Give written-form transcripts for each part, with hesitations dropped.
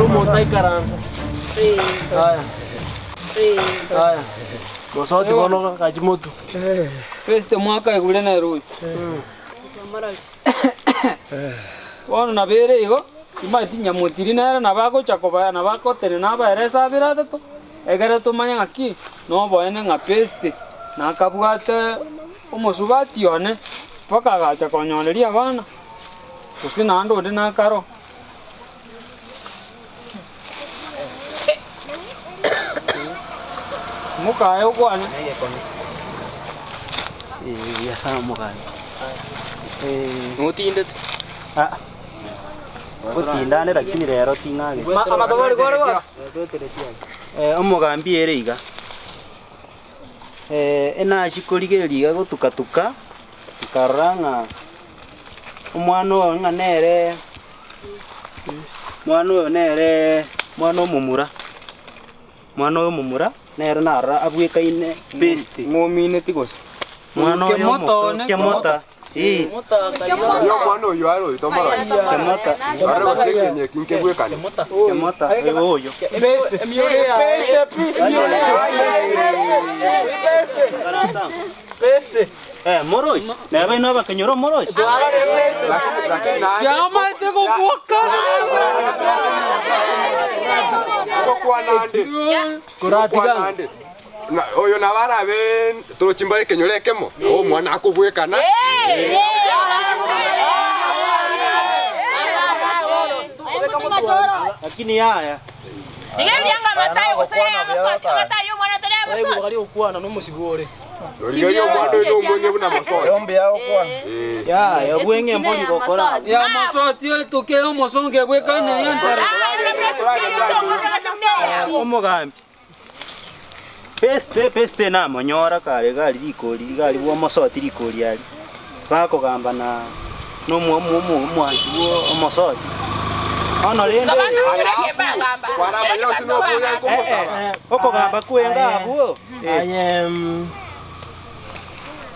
Omonto aikaransa. Aya. Aya. Mosoti bono gachi motwe. First omwaka aigure nere oyo. Bono nabo ere igo, timanyeti nyamotiri nere nabo agocha kobaya nabo agotenena abaere esabere atato, ekere tomanye ng'aki, noboene ng'a best nakabwate omosubati one, mpaka agacha konyoreria abana, gose naende onde nakaro. Mokaye okwane. Gotindane lakini rero ting'agete. Amatobori kore gose? Omogambi ere iga, enachi korigereria iga gotuka-tuka, nkarora ng'a omwana oyo ng'a nere Omwana oyo nere omwana omomura, omwana oyo omomura nere narora abwekaine best. Ng'omineti gose? Omwana oyo Kemota one. Kemota, eh. Oyo omwana oyio are oyo tomorore. Kemota. Are gose ekenyeki nkebwekane. Kemota, oyo oyo. Eh, morochi? Neba inwe abakenyoro morochi? Lakini naende Yamaete gokwoka. ngokwana ande. Ngokwana ande. Na oyo nabo arabe torochi mbare ekenyoro ekemo, nabo omwana akobwekana. Lakini yaya. Rigereria omwana oyo nomwenge buna mosoti. Eh. Yaya, obweng'e mbori gokora. Ya mosoti otuke omosongo ebwekane yantare. Omogambi. Beste, beste namonyora kare gari rikori gari bwa omosoti rikori aria. Bakogamba na nomo omo omo omwanchi bwo omosoti. Bono rende Kwaramanyire gose nobuya nkomosaba. eh, okogamba kwenga abwo. Eh, Aye mm,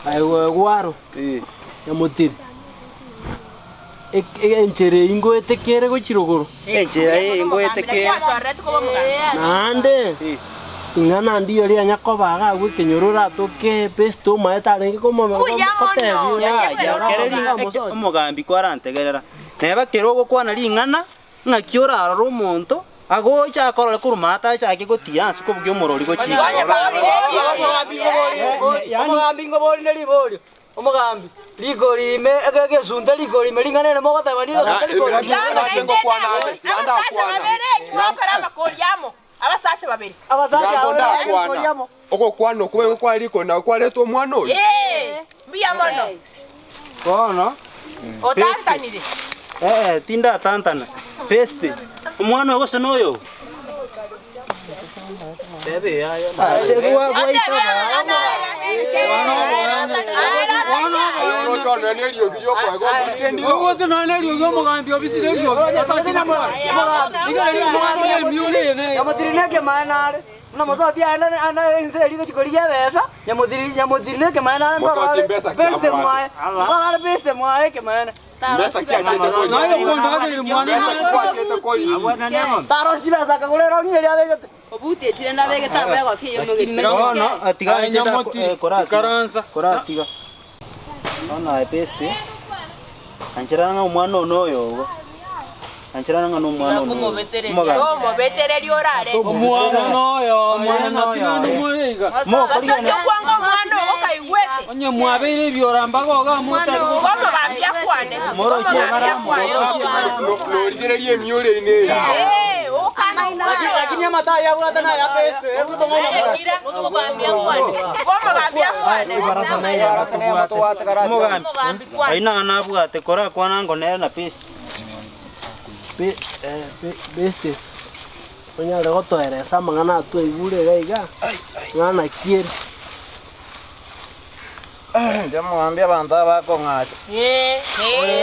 aye gwaro eh. nyamotiri Ek- enchera eyio ngoete kere gochia rogoro Enchera eye ngoete kere. Naende Eh. ing'ana ndiyo rianya koba iga agwo ekenyoro oratoke best omaete arenge komo- kotebia Ya, ya, kere ring'ana eke- omogambi kwarantegerera. Neba kere ogokwana ring'ana, ng'aki orarore omonto, agocha akorore korwa maate achake gotiya ase kobugia omorori gochia igoro. Omogambi ngobori ne riborio, omogambi, rikori ime, egesunte rikori ime ring'ana ere mogoteba nigo egesunte rikori ime. Abasacha babere. Abasacha Tiga aba rikori ndakwana. amo. Ogokwana okwo boigo kware rikori nabo kwaretwe omwana oyo. Ee, mbuya mono. Bono, Otantanire. eh, tindatantana. Best, omwana oyo gose noyo? Ah, gwa- gwaitaba. Oroche onore neriogi riokoegwa omoiseke ndiro. Ogote nonya neriogi omogambi obisire eriogi. Nyamotiri nekemaene are, buna mosoti aye nane ane ense eria gochia korigia ebesa, nyamotiri nyamotiri nekemaene are Mosoti nkorora are mbesa ki beste abwate? mwaye, nkorora are beste mwaye ekemaene. Mbesa ki achete koria? Naye okondagereria mwana Mbesa ki gwachete koria? Tarosi chibesa akagora erong'i eria abegete. Bono atiga Aye, inche nda- Nyamotiri, eh, koratiga. ikaransa. Koratiga. Bono aye best, ancherana ng'a omwana one oyo ogo. Ancherana ng'a nomwana one oyo. Omogambi. Omobetereria orarenge. Omwana noyo, Omwana noyo. naki more iga. Mokorigana. Gose okwanga omwana ogo kaigwete. Onye mwabeire ebiora mbaga oga motari Igo omogambi akwane. Igo Moroche omogambi baramo, akwane. moroche baramo. Norigererie emioro ine eye. Ee, okana Lakini lakini amato aya abwate naya beste, egotong'aina mono. Igo omogambi akwane. Omogambi. Omogambi kwane. Oino ng'a nabwate korakwana ngo nere na best. Be- eh, be- beste onyare gotoeresa amang'ana atwaigure iga iga, ng'a naki ere. Inche mogambi abanto aba bakong'acha.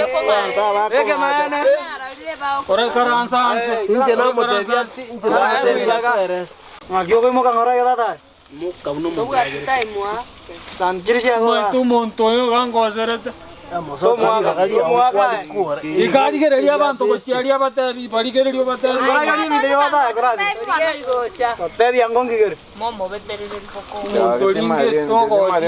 Abanto aba bakong'acha pi. Oroikaransa anse. Inche namotebia ati, inche namotebia atoerese. Ng'aki okoimoka ng'ora iga tata aye? Omanyete omonto oyo iga angoserete. Ikarigereria abanto gochia aria abatebi, barigererie obatebi. Omonto oringe togosi.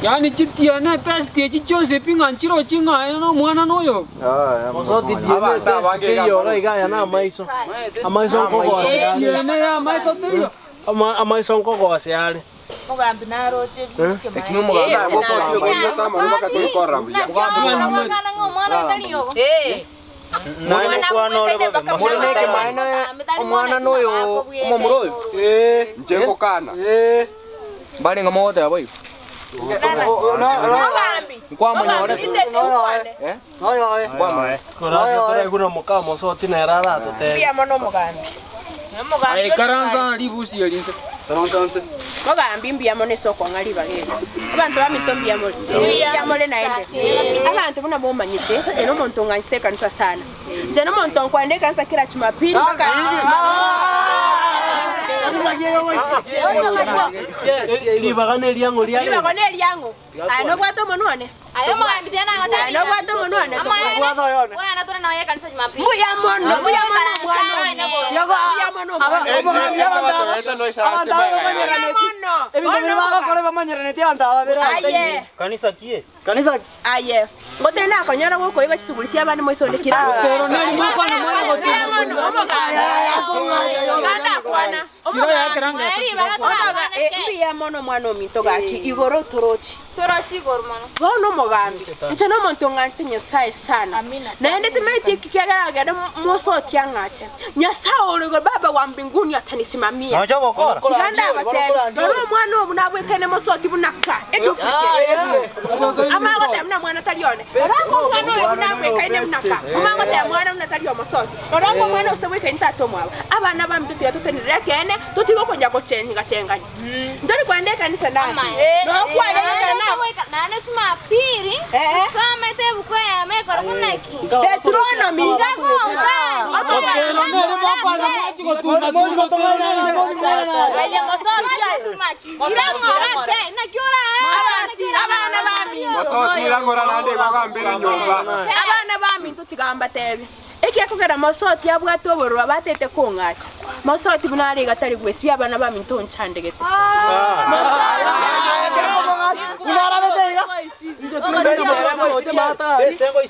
Yaani chitiene etest echi chionsi pi ng'a nchirochi ng'a aye na omwana na oyo. Mosoti tiene etest teiyo iga iga aya na amaiso. Amaiso nkogosea are. Tiene ya amaiso teiyo. Amaiso nkogosea are. Omogambi naroche Lakini omogambi mpaka torikorora buya. Naye ngokwana ore bobe, mosoti tari. Omwana noyo omomura oyo. Inche ngokana. Mbarenge mogoteba boigo? Nkwamonyorete? Korake toraigwe na moka mosoti nere aratotebie. Aye ikaransa ribusi eri inse. Mogambi mbuya mono ase okong'a ribaga eri. Abanto baminto mbuya more. Mbuya more naende. Abanto buna momanyete, inche nomonto ong'anchete ekanisa sana. Inche nomonto nkwenda ekanisa kera Jumapili mpaka Ribaga neriang'o riarenge. Ribaga neriang'o. Aye nobwate omonwa one? Aye nobwate omonwa one? Mbuya mono, mbuya mono omwana one. Mbuya mono omwana one. Omogambi abanto aba bamanyeraneti. Ebinto biria bagokora bamanyeraneti abanto aba babere. Aye. Kanisa ki? Kanisa ki? Aye. Ngote nakonyora gokoiba chisuguri chi'abande moise onde kera. Otero neri mokwana mwana Mbuya mono omogambi. Ganda akwana. Mbuya mono omwana ominto gaki igoro torochi. Bono omogambi, inche nomonto ong'anchete Nyasae sana, naende timaeti eki kiagera agende mosoki ang'ache. Nyasae ore igoro, Baba wa mbinguni atanisimamia. Nocha gokora? Tiga ndabatebie, rora omwana obo nabwekaine mosoki buna ka eduplicate. Amanye goteba buna mwana tari one. Rora omwana oyo buna abwekaine buna ka. Omanye goteba mwana buna tari omosoki. Rora omwana ose tabwekaini tata omwabo. Abana baminto tiga totenenere ekeene, totige okonya gochenga-chengania. Ntori kogenda ekanisa naki? Nokwarenge ekero Deuteronomy. Otero nere mokwana mwachi gotunda Mosoti irang'ora naende igogambere nyomba. Abana baminto tiga mbatebie, ekiakogera mosoti abwate obororo batete kong'acha. Mosoti buna are iga tari gwesibia abana baminto onchandegete.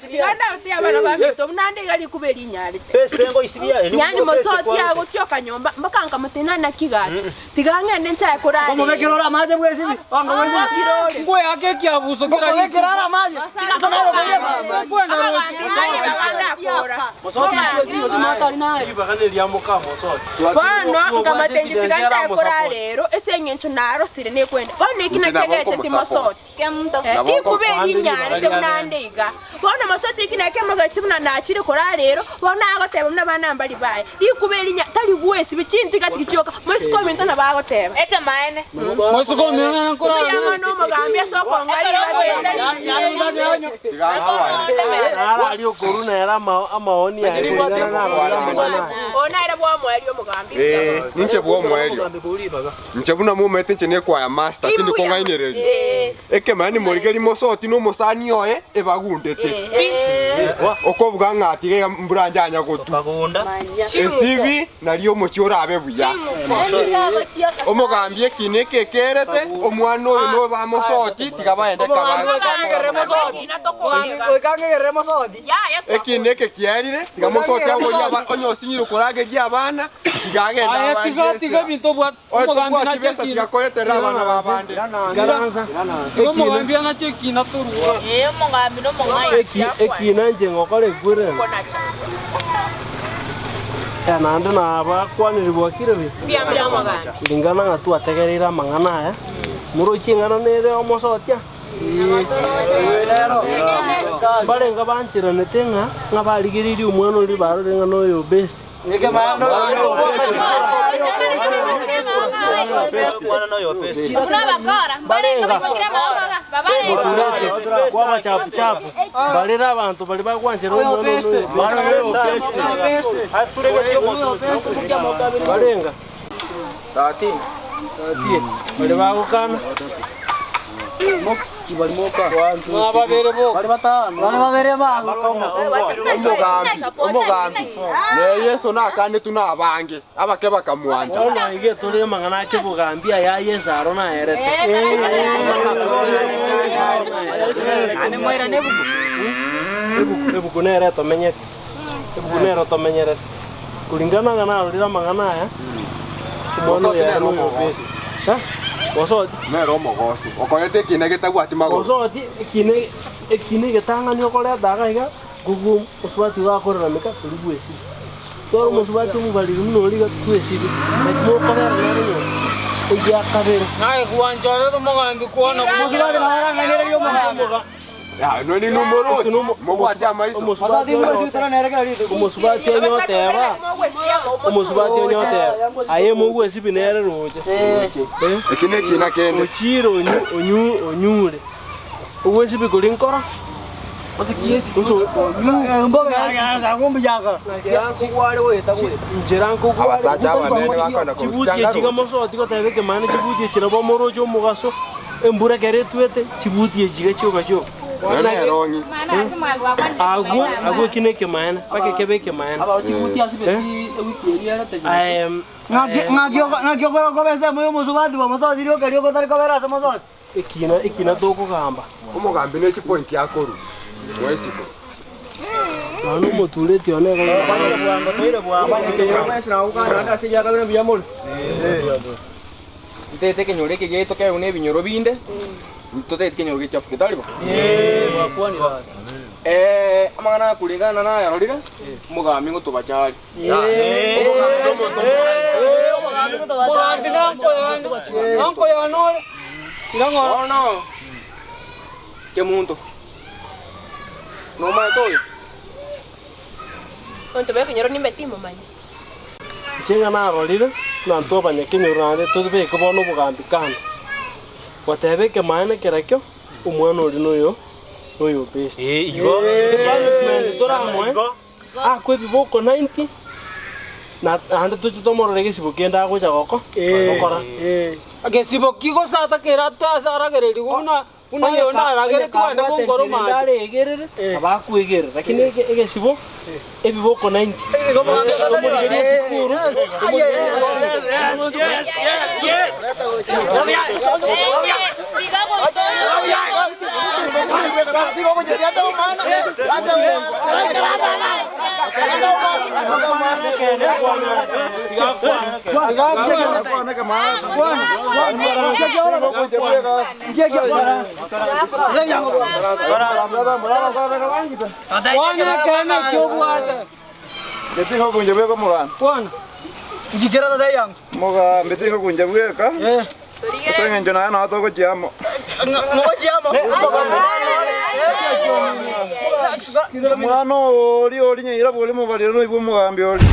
Tiga ndarote abana baminto buna ande iga rikuba erinyarete. Yaani mosoti agotioka nyomba mpaka nkamotebia naki gaki. Tiga ng'ende nchaye korarera. Omobekere ore amache bwesibi. Wanga bwesibi. Ngweyake ekiabuso kera Omobekere ore amache. Bono nkamatengi tiga nchaye korarero ase eng'encho narosire nekwenda. Bono eki Inche nabo nakegeche nkomosupport. timosoti. Rikuba erinyarete buna ande iga. Bono mosoti eki nakemogeche buna nachire korarero, bono agoteba buna abana mbari baye. Rikuba erinya tari gwesibi chintiga tichioka. Moisiko ominto nabo agoteba. Moisiko ominto Mbuya mono omogambi ase okonga ribaga Arari okoru nere amaoni aye kulingana na abana. Oyo nere bw'omoerio omogambi. Eh, ninche bw'omoerio. Inche buna momanyete inche nekwaya master tindi kong'ainereria. Ekemani morigeri mosoti na omosani oye ebagundete. Okobuga ng'a tiga iga mbura njanya gotwa. Esibi nario omochie orabe buya. Omogambi ekina eke ekerete, omwana oyo noyo bamosoti tiga baende Ekina eke kiarire, tiga mosoti aborie abana, onye osinyire korageria abana, tiga agende Aya tiga tiga abange. ebinto obwate Oye omogambi tobwati nache besa ekina. tiga koretera abana babande. Tiga omogambi anache ekina torwa. Ekina inche ngokora ekwere. Naende nabakwanire bwakire buya. Ringana ng'a twategereire amang'ana aya, morochie eng'ana nere omosotia? Mbarenge bancheranete ng'a ng'a barigereirie omwana oria barore ng'a noyo best. Moturete kwaba chapu chapu, barere abanto baria bagwanchera omwana oyo noyo best. Barenga baria bagokana. Mwababere boka. Omogambi, omogambi, ne Yeso nakanetwe nabange, abake bakamwancha. Bono iga tore amang'ana ake bogambi aya Yeso aro naerete. Ebuku ebuku nere etomenyete, ebuku nere otomenyerete. Kulingana ng'a narorire amang'ana aya, omwana oyo ere noyo best. Eh? Mosoti. Nere omogosu, okorete ekina getabwati magoro. Mosoti ekina ekina egetang'ani okoreta iga iga, ngobwo mosubati igo akorarameka tori bwesibia. Twara omosubati omobariri buna oria iga twesibie, naki mokobera nere nyomba. Egia kabere. Naye gwanchorete omogambi kwana Omosubati nabo arang'ainererie omogambi. Ya, nonye nomorochi, mobwate amaiso. Omosubati omosubati onye oteba, omosubati onye oteba, aye mogwesibi nere roche. Eh? Eki nekina kende. Ochire onyu onyu onyure. Ogwesibi kori nkoro. Nchera nkogware. Abasacha abanene bakoenda korusia Chibuti echi ngaro. iga mosoti goteba ekemani chibuti echi nabo moroche omogaso. Embura ekero etwete, chibuti echi iga chioka chioka. Nonya nerong'i. Agwo, agwo eki nekemaene, mpaka ekebe ekemaene. Eh? Ng'aki okora koba ensemo y'omosubati bw'omosoti rioka rioka otari kobera ase omosoti? Ekina, ekina tokogamba. Omogambi ne chipointi akorwa. Mwesiko. Nonya omotureti one iga Ntete ekenyoro eke giaito kebe buna ebinyoro binde, ntotageti kenyoro gechafuke, tari bo? Eh, amang'ana aya kuringana nayarorire, omogambi ngotobacha are. Omogambi nankoyane, nankoyane ore. Ira ng'ora. Bono, kemunto, nomaete oyo? Omonto bw'ekenyoro nimbe timomanya. Inche ng'a narorire buna intwe abanyakenyoro naende tobeke bono obogambi kando, goteba ekemaene kerekio, omwana oria noyo noyo best. Epunishment toramoe, akwe ebiboko 90, na naende toche tomorore gesibo kende agocha goko gokora. Gesibo ki gose atakere ase aragererigwe buna Buna Onye oyo narageretwe kabwate aende enchera gonkora ende omoancho. aregerere, nabo akwegerera. Lakini egesibo, ebiboko 90. Omorigererie esukuru, Kwana ekeene ekio obwate. Kwana. Omwana oria oria nyaira bw'oria mobarire noigwe omogambi oria.